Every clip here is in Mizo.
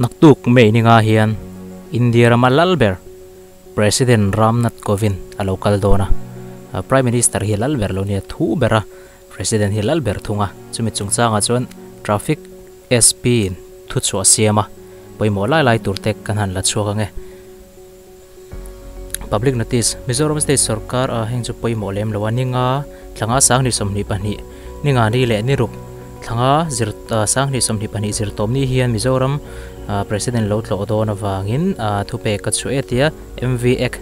Naktuk May ni nga hian India rama lal ber President Ram Nath Kovind a lo kal dawn a. Prime Minister hi lal ber lo nia thu ber a, President hi lal ber thung a. Chumi chungchangah chuan Traffic SP in thuchhuah a siam a, pawimawh lai lai tur te kan han la chhuak ang e. Public Notice, Mizoram State Sorkar a heng chu pawimawh lem lo a, ni nga thlanga 2022, ni nga ni leh ni ruk thlanga zir 2022 zirtawm ni hian Mizoram President lo tlawh dawn avangin thupek ka chhuah e tia MV Act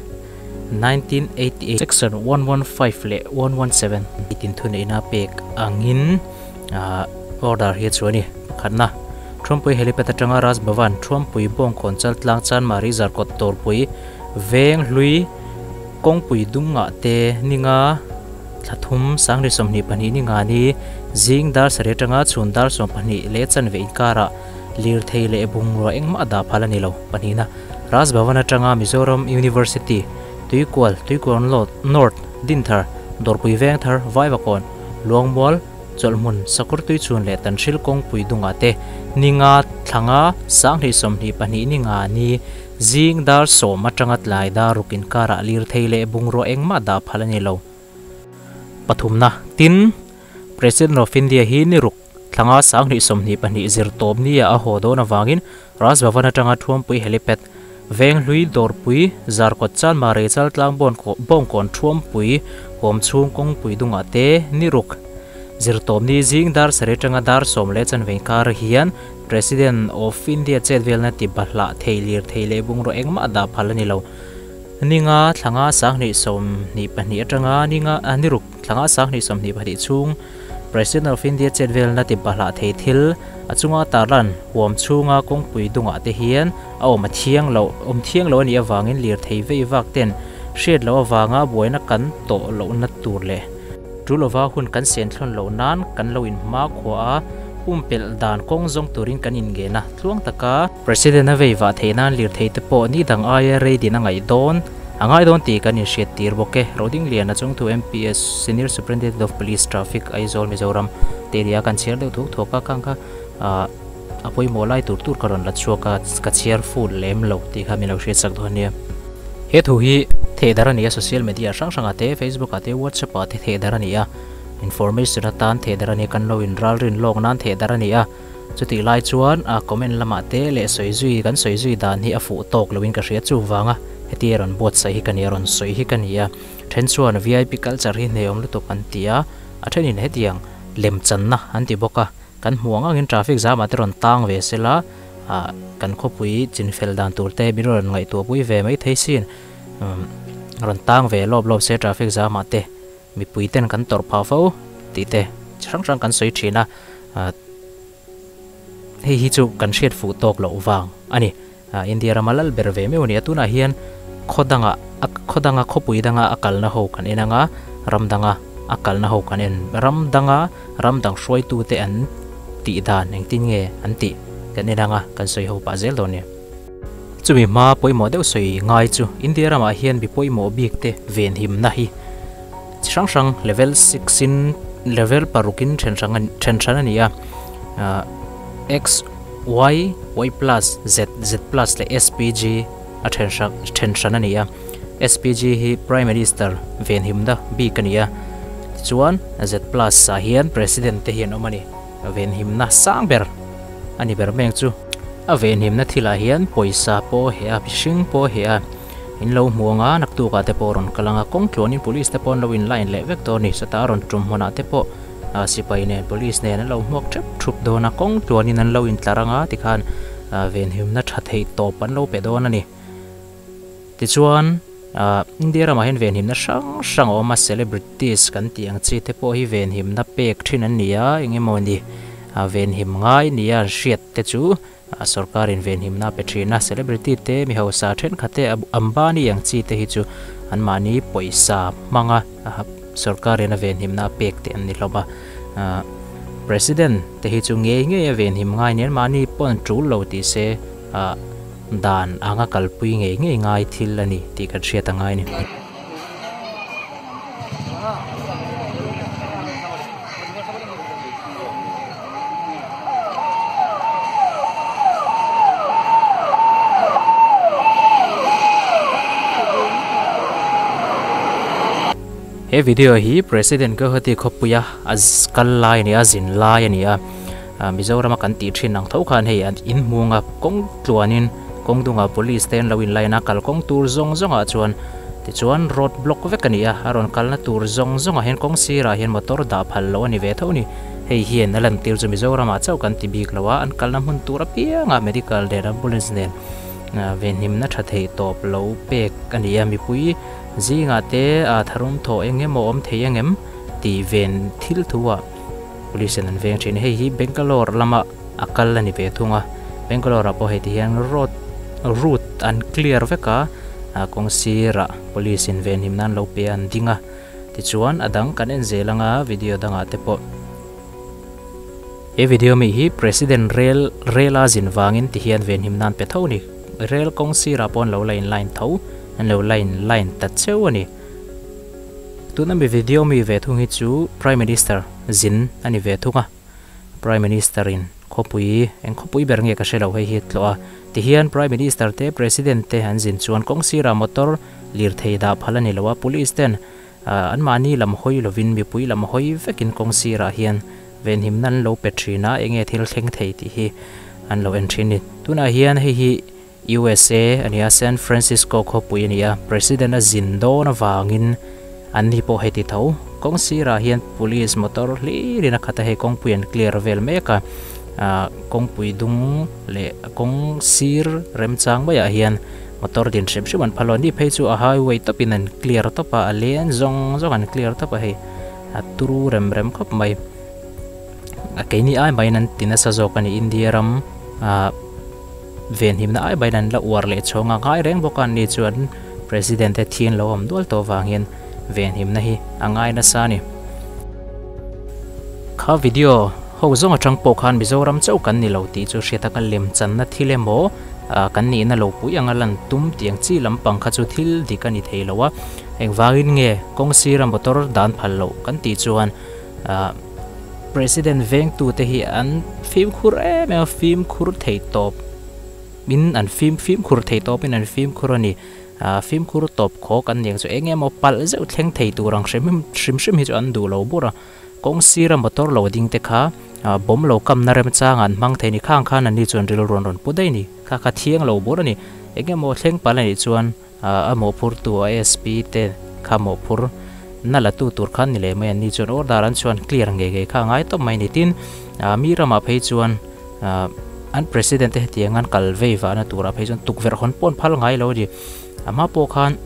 1988 Section 115 leh 117 tin thuneihna pek angin order hi a chhuah a ni. Pakhatna, Thuampui Helipad atanga Raj Bhavan, Thuampui Bawngkawn Chaltlang Chanmari Zarkawt Tawrpui Veng Hlui Kawngpui Dungah te ninga thla thum 2022 ni nga ni zing dar sarih atanga chhun dar 12 leh chanve inkarah lirthei leh bungrua engmah a dah phal a ni lo. Pahnihna, Raj Bhavan atanga Mizoram University, Tuikual, Tuikual North, Dinthar, Dawrpui Vengthar, Vaivakawn, Luangmual, Chawlhmun, Sakawr Tuichhun leh Tanhril kawngpui dungah te ni nga thlanga 2022 ni nga ni zing dar 10 atanga tlai dar ruk inkarah lirthei leh bungrua engmah dah phal a ni lo. Pathumna, Tin, President of India hi ni ruk thlanga 2022 zirtawp nia a haw dawn avangin Raj Bhavan atanga Thuampui Helipad, Venghlui Dawrpui, Zarkawt Chanma Reichal Tlang Bawngkawn Thuampui huam chhung kawngpui dungah te ni ruk zirtawp ni zing dar sarih atanga dar 10 leh chanve kar hian President of India chet velna ti bahlah thei lir thei leh bungraw engmah dah phal a ni lo. Ni nga thlanga 2022 atanga ni nga ni ruk thlanga 2022 chhung President of India chet velna ti bahlah thei thil a chunga tarlan huam chhunga kawngpui dungah te hian a awm a thiang lo awm thiang lo a nih avangin lir thei vei vak ten hriat loh avanga buaina kan tawh lohna tur leh tu lova hun kan sen thlun loh nan kan lo inhma khua a pumpelh dan kawng zawng turin kan inngen a tluang taka President a vei vah theih nan lir thei te pawh ni dang aia rei din a ngaih dawn a ngai dawn tih kan inhriat tir bawk e. Roding Lian a chungthu MPS Senior Superintendent of Police Traffic Aizawl Mizoram te nia kan chhiar deuh thuk thuak a khang kha ah a pawimawh lai tur tur ka rawn la chhuak a ka chhiar full lem lo tih kha min lo hriat chak dawn nia. He thu hi thehdar a ni a social media hrang hrangah te Facebook ah te WhatsApp ah te thehdar a ni a information atan thehdar a ni a kan lo inralrin lawk nan thehdar a ni a chutih lai chuan a comment lamah te leh sawi zui kan sawi zui dan hi a fuh tawk loin ka hria chuvanga heti a rawn buatsaih hi ka ni a rawn sawi hi ka ni a then chuan VIP culture hi hneawm lutuk an ti a a thenin hetiang lemchanna an ti bawk a kan hmuh ang angin traffic jam ah te rawn tang ve sela ah kan khawpui chinfel dan tur te min rawn ngaihtuahpui ve mai thei sin rawn tang ve lawp lawp se traffic jam ah te mipui ten kan tawrh phah fo tih te chi hrang hrang kan sawi thin a ah hei hi chu kan hriat fuh tawk loh vang a ni ah India rama lal ber ve meuh a ni a tunah hian khaw dangah a khaw danga khawpui danga a kalna ho kan en anga ram danga a kalna ho kan en ram danga ram dang hruaitu te an tih dan engtin nge an tih kan en anga kan sawi ho pah zel dawn nia. Chumi hma pawimawh deuh sawi ngai chu India ramah hian mi pawimawh bik te venhimna hi chi hrang hrang level six in level parukin then hrang then hran a ni a ah x y y plus z z plus leh spg a then hrang then hran a ni a spg hi prime minister venhimna bik a ni a tichuan z plus ah hian president te hi an awm a ni venhimna sang ber a ni ber mai ang chu a venhimna thilah hian pawisa pawh a heh a mihring pawh a heh a in lo hmu anga naktukah te pawh rawn kal anga kawng tluanin police te pawh an lo in line leh vek dawn a ni chutah a rawn tum hmunah te pawh ah sipai nen police nen an lo hmuak thep thup dawn a kawng tluanin an lo intlar anga tikhan ah venhimna tha theih tawp an lo pe dawn a ni tichuan ah India ramah hian venhimna hrang hrang a awm a celebrities kan tih ang chi te pawh hi venhimna pek thin an ni a eng emaw ni ah venhim ngai nia an hriat te chu a sorkarin venhimna pe thin a celebrity te mi hausa thenkhat te Ambani ang chi te hi chu anmahni pawisa hmanga sorkarin a venhimna pek te an ni hlawm a ah president te hi chu ngei ngei a venhim ngai nia anmahni pawn tul lo tih se ah dan anga kalpui ngei ngei ngai thil a ni tih kan hriat a ngai a ni. He video hi President Guwahati khawpuia a kal lai a ni a, zin lai a ni a, Mizorama kan tih thin ang tho khan hei an inhmunga kawng tluanin kawng dungah police te an lo inline a, kalkawng tur zawng zawngah chuan tichuan road block vek a ni a, a rawn kalna tur zawng zawngah hian kawng sirah hian motor dah phal loh a ni ve tho a ni. Hei hian a lantir chu Mizoramah chauh kan ti bik lo a, an kalna hmun tur apiangah medical leh ambulance nen venhimna tha theih tawp lo pek a ni a, mipui Zingah te a tharum thawh eng emaw awm thei angem tih ven thil thuah Police in an veng thin. Hei hi Bangalore lama a kal a ni ve thung a, Bangalore ah pawh hei ti hian road route an clear vek a, kawng sirah Police in venhim nan lo pe a an ding a, tichuan a dang kan en zel anga video dangah te pawh. He video mi hi President rel rela zin vangin ti hian venhim nan pe tho a ni. Rel kawng sirah pawh an lo la in line tho. An lo line line ta cheu a ni. Tuna mi video mi ve thung hi chu Prime Minister zin a ni ve thung a. Prime Minister in khawpui eng khawpui ber nge ka hre lo hei hi tlawh a. Tihian Prime Minister te President te an zin chuan kawng sirah motor lirthei dah phal a ni lo a. Police ten anmahni lam hawi lovin mipui lam hawi vekin kawng sirah hian venhimna an lo pe thin a, enge thil thleng thei tih hi an lo en thin a ni. Tunah hian hei hi USA a ni a, San Francisco khawpui a ni a, President a zin dawn avangin an ni pawh heti tho. Kawng sirah hian police motor hlirin a khat a, hei kawngpui an clear vel mek a, kawngpui dung leh kawng sir remchang maiah hian motor din hrim hrim an phal a, ni phei chu a highway tawpin an clear tawp a, a len zawng zawng an clear tawp a hei, a turu rem rem khawp mai. Keini ai maiin an ti nasa zawk a ni, India ram ah. Venhimna ai baiin an la uar leh chhawng a, ngai reng bawk a ni chuan President te thian lo awm dual tawh vang hian venhimna hi a ngai nasa a ni. Kha video ho zawng atang pawh khan Mizoram chauh kan ni lo tih chu hriat a, ka lem channa thil emaw kan nihna lo pui anga lan tum tiang chi lampang kha chu thil dik a ni thei lo a, engvangin nge kawng sira motor dan phal loh kan tih chuan President vengtute hi an fimkhur em em a, fimkhur thei tawp in an fim fimkhur thei tawp in an fimkhur a ni. Fimkhur tawp khawk an ni ang chu eng emaw palh zeuh thleng thei tur ang hrim hrim hrim hi chu an duh lo bur a. Kawng sira motor lo ding te kha bomb lo kamna remchanga an hmang thei a ni. Khang khan an ni chuan rilru an rawn pu daih a ni. Kha kha thiang lo bur a ni. Eng emaw thleng palh a nih chuan A mawhphurtu a SP te kha mawhphur na la tu tur khan ni leh mai an ni chuan order an chuan clear ngei ngei kha a ngai tawp mai ni tin mi ramah phei chuan an president te hetiang an kal vei vahna turah phei chuan tukverh hawn pawh an phal ngai lo a ni a hma pawh khan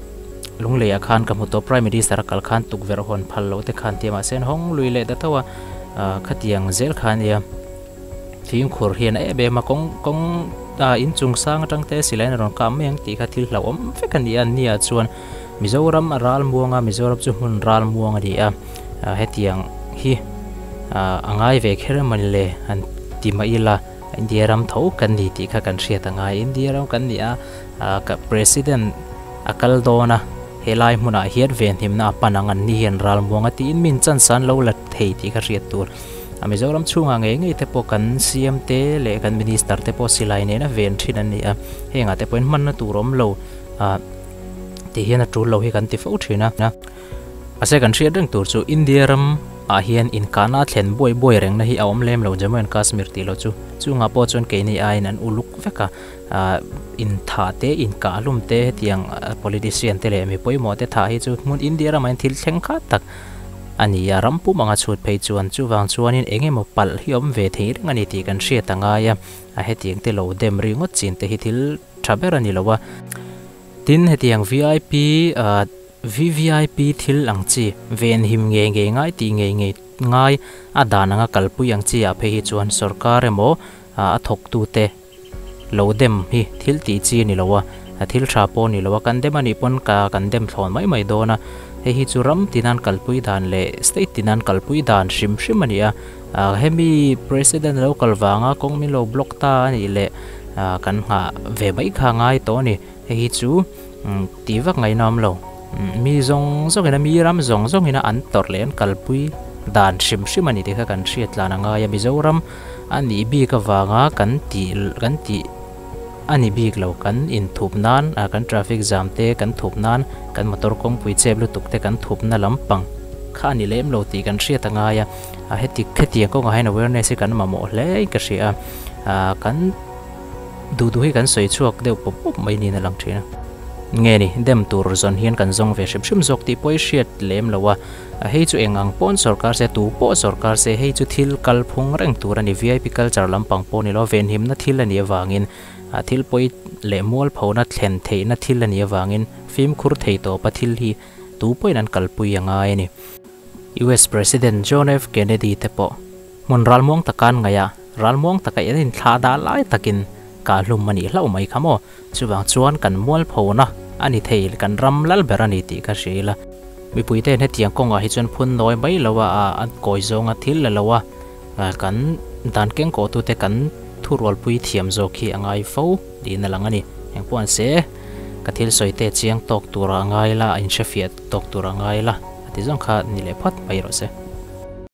Lungleiah khan ka hmu tawh prime minister a kal khan tukverh hawn phal loh te khan tia mahse an hawng lui leh ta tho a khatiang zel kha ania. Fimkhur hian a em em a, kawng kawng ah inchung sang atang te silai in a rawn kah mai ang tih kha thil hlauhawm vek a ni a, nia chuan Mizoram a ral muang a, Mizoram chu hmun ral muang a ni a, hetiang hi a ngai ve kher emawni le han ti mah ila India ram tho kan ni tih kha kan hriat a ngai, India ram kan ni a, President a kal dawn a, helai hmunah hian venhimna a pan ang an ni hian ral muang a tiin min chance an lo la thei tih kha hriat tur. A Mizoram chhungah ngei ngei te pawh kan CM te leh kan Minister te pawh silai nena ven thin an ni a, hengah te pawhin hmanna tur awm lo ah tih hian a tul lo hi kan ti fo thin a. Mahse kan hriat reng tur chu India ram ah hian inkahna a thlen buai buai rengna hi a awm lem lo Jammu and Kashmir tih loh chu chungah pawh chuan keini aiin an uluk vek a, ah inthah te inkah hlum te hetiang politician te leh mi pawimawh te thah hi chu hmun India ramah hian thil thleng khat tak A ni a, ram pum anga chhut phei chuan chuvang chuanin eng emaw palh hi awm ve thei reng a ni tih kan hriat a ngai a, a hetiang te lo dem ri ngawt chin te hi thil tha ber a ni lo a. Tin, hetiang vip VVIP thil ang chi, venhim ngei ngei ngai tih ngei ngei ngai a dan anga kalpui ang chi ah phei hi chuan sorkar emaw a thawktute lo dem hi thil tih chi a ni lo a, thil tha pawh a ni lo a, kan dem a nih pawn ka kan dem thlawn mai mai dawn a, hei hi chu ram tinan kalpui dan leh state tinan kalpui dan hrim hrim a ni a, hemi president lo kal vanga kawng min lo block ta a nih leh kan nghah ve mai kha a ngai tawh a ni, hei hi chu tih vak ngaihna awm lo, mi zawng zawng ina mi ram zawng zawng ina an tawrh leh an kalpui dan hrim hrim a ni tih kha kan hriat tlan a ngai a, Mizoram. A nih bik avanga kan tih kan tih a ni bik lo, kan inthup nan ah kan traffic jam te kan thup nan kan motor kawngpui chep lutuk te kan thupna lampang kha a ni lem lo tih kan hriat a ngai a, heti khetiang kawngah hian awareness hi kan mamawh hle in ka hria a, kan duh duh hi kan sawi chhuak deuh pawp pawp mai niin a lang thin a. Nge ni, dem tur zawn hian kan zawng ve hrim hrim zawk tih pawh i hriat lem lo a, hei chu eng ang pawn sawrkar se, tu pawh sawrkar se, hei chu thil kalphung reng tur a ni, vip culture lampang pawh ni lo, venhimna thil a nih avangin thil pawi leh mualphona thlen theihna thil a nih avangin fimkhur thei tawpa thil hi tu pawhin an kalpui a ngai a ni. US President John F. Kennedy te pawh hmun ralmuang taka an ngaih a, ralmuang taka an inthlah dah lai takin kahhlum a nih hlauh mai kha maw? Chuvang chuan kan mualphona a ni thei, kan ram lal ber a ni tih ka hria ila. Mipui ten hetiang kawngah hi chuan phun nawi mai lo a, a kawi zawnga thil la lo a, kan dan keng kawhtute kan thurualpui thiam zawk hi a ngai fo niin a lang a ni. Engpawh an se, ka thil sawi te chiang tawk tur a ngai la, a inhrefiah tawk tur a ngai la, a ti zawng kha ni leh phawt mai rawh se.